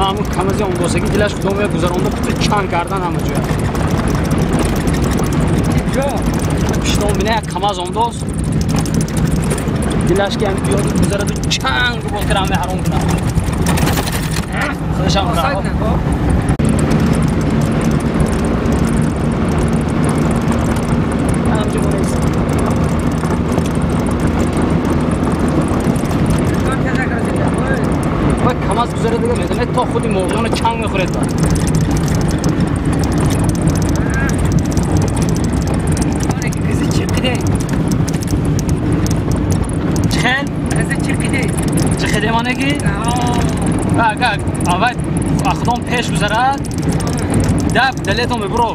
Ана ҳамун камази омдосагӣ дилаш худо мея гузаронда путу чанг кардан ҳама ҷоя. Пиштон бина як камаз омдос. Дилаш ки ҳами пиёда гузараду чанг боз кара ҳама ҳаром кунад. Худашам кунад. Камаз гузара дига медонед то худи моғиёна чанг мехӯред ба. Қизи чиқиде. Чихел? Қизи чиқиде. Чиқиде манеги? Ага, аввал худом пеш гузарад, даб далетон мебуро.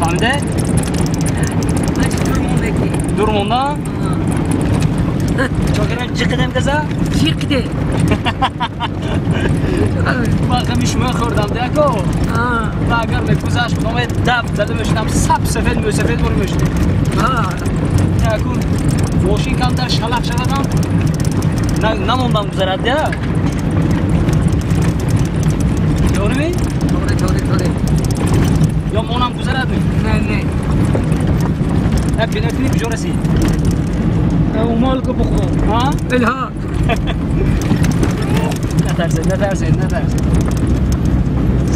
Фаҳмиде? Дур мондаки. Дур монда? Чокарам чиқидем каза? Чиқиде. Ман ҳами шумо хӯрдам деко. Ва агар мегузашт худом даб зада мешудам сап сафед мӯсафед бур мешудем. Акун мошин камтар шалақ шавадам намондам гузарад я. To'g'rimi? To'g'ri, to'g'ri, to'g'ri. Yo monam guzaradmi? Не, не. Ha, bino kuni куҷо расид? Умол ку бухо. Ҳа? Илҳо. Натарсед, натарсед, натарсед.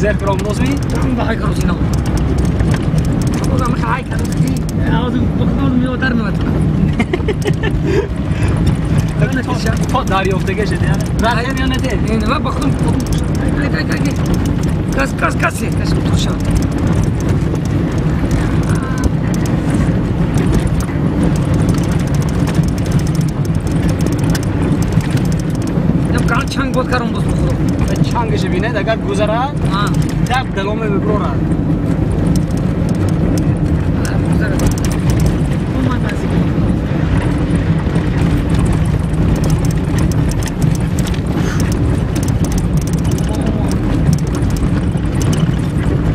Зер киром дозми? Ба хайкаросино. Одам хай кароси. Азу бухно миотар меот. То дарёфтага шуд, я. Рахем ё не те? Не, ма бахтум. Ай, ай, ай, ай. Кас, кас, кас, кас, туша. Чанг бод каром боз бухӯ. Чангаш бинед, агар гузарад, даб даломе мебурорад. Гузарад. Омад наздик.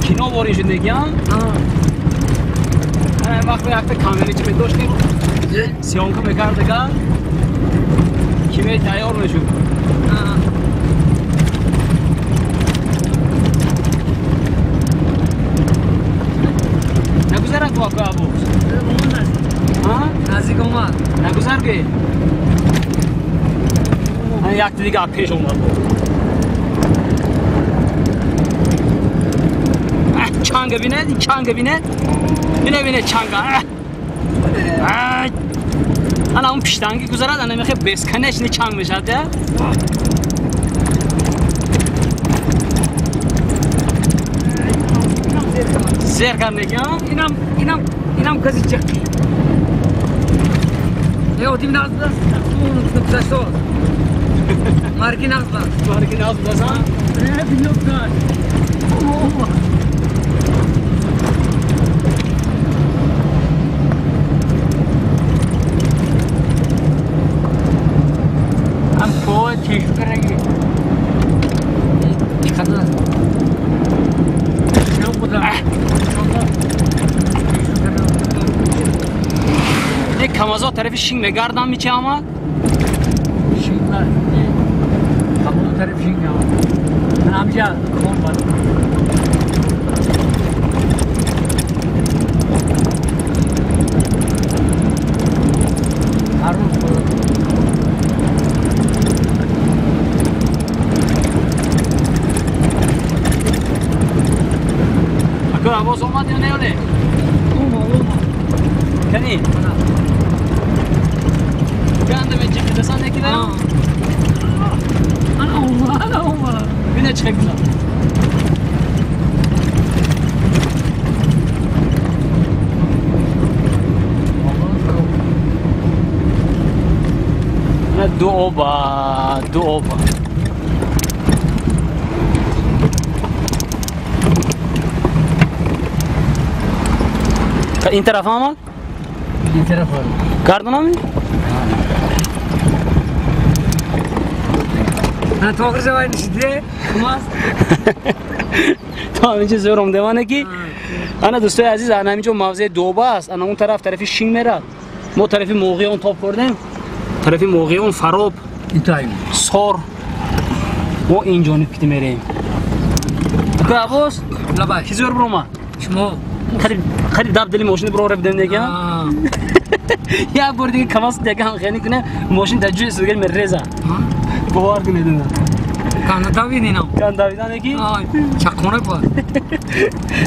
Кино ворин шуд неки, а? Вақте якта камерачи медоштем, съёмка мекард агар, киме тайёр мешуд. Нагузарад бо ака Аббос? Наздик омад. Нагузар ки? Якта дига пеш омад. Чанга бинед, чанга бинед. Бине, бине чанга. Ана он пиштанги гузарад, ана мехе бесконечный чанг мешавад, я? Зер кар неки, а? Инам, инам, инам кази чақи. Не, одим нағз будааст. Гузашто. Марки нағз будааст. Марки нағз будааст, а? Не, бино будааст. Ам по чешу караги. Чиқадар? Не камазо тарафи шинг мегардам мичи омад? Шинг не. Камазо тарафи шинг омад. Ман амҷа кон бад. Ҳар рӯз Ака Аббос омад ё не ё не? Омад, омад. Кани? Ганда мечиқидасан неки да? Ана омад, ана омад. Бине чиқа гузар. На ду оба, ду оба. Ин тараф омад? Ин тараф омад. Гардонами? Ана то охир шавай нишиде? Камаз? То ҳаминҷо зӯром деване ки ана дӯстои азиз, ана ҳаминҷо мавзеи Доба аст, ана он тараф тарафи Шинг мерад. Мо тарафи Моғиён тоб хӯрдем. Тарафи Моғиён, Фароб, Сор. Мо ин ҷониб кити мерем. Ака Аббос, Лабай. Ки зӯр бирома? Шумо. Қариб даб дили мошини бироре бидем дега. Як бор дига КамАЗ дега ҳам хеле куне, мошин дар ҷои истодагар мереза. Бовар кунед ина. Канда давидинам. Кан давидан яки? Чақона ба.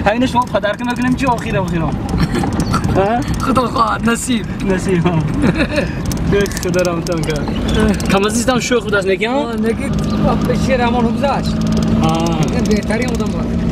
Ҳамина шумо подарка мекунем чи охир охирон. Худо хоҳад, насиб. Насиб. Худо раҳматон кунад. КамАЗистам шӯх будааст неки? Неки шер ҳамон гузашт. Беҳтарин одам буд.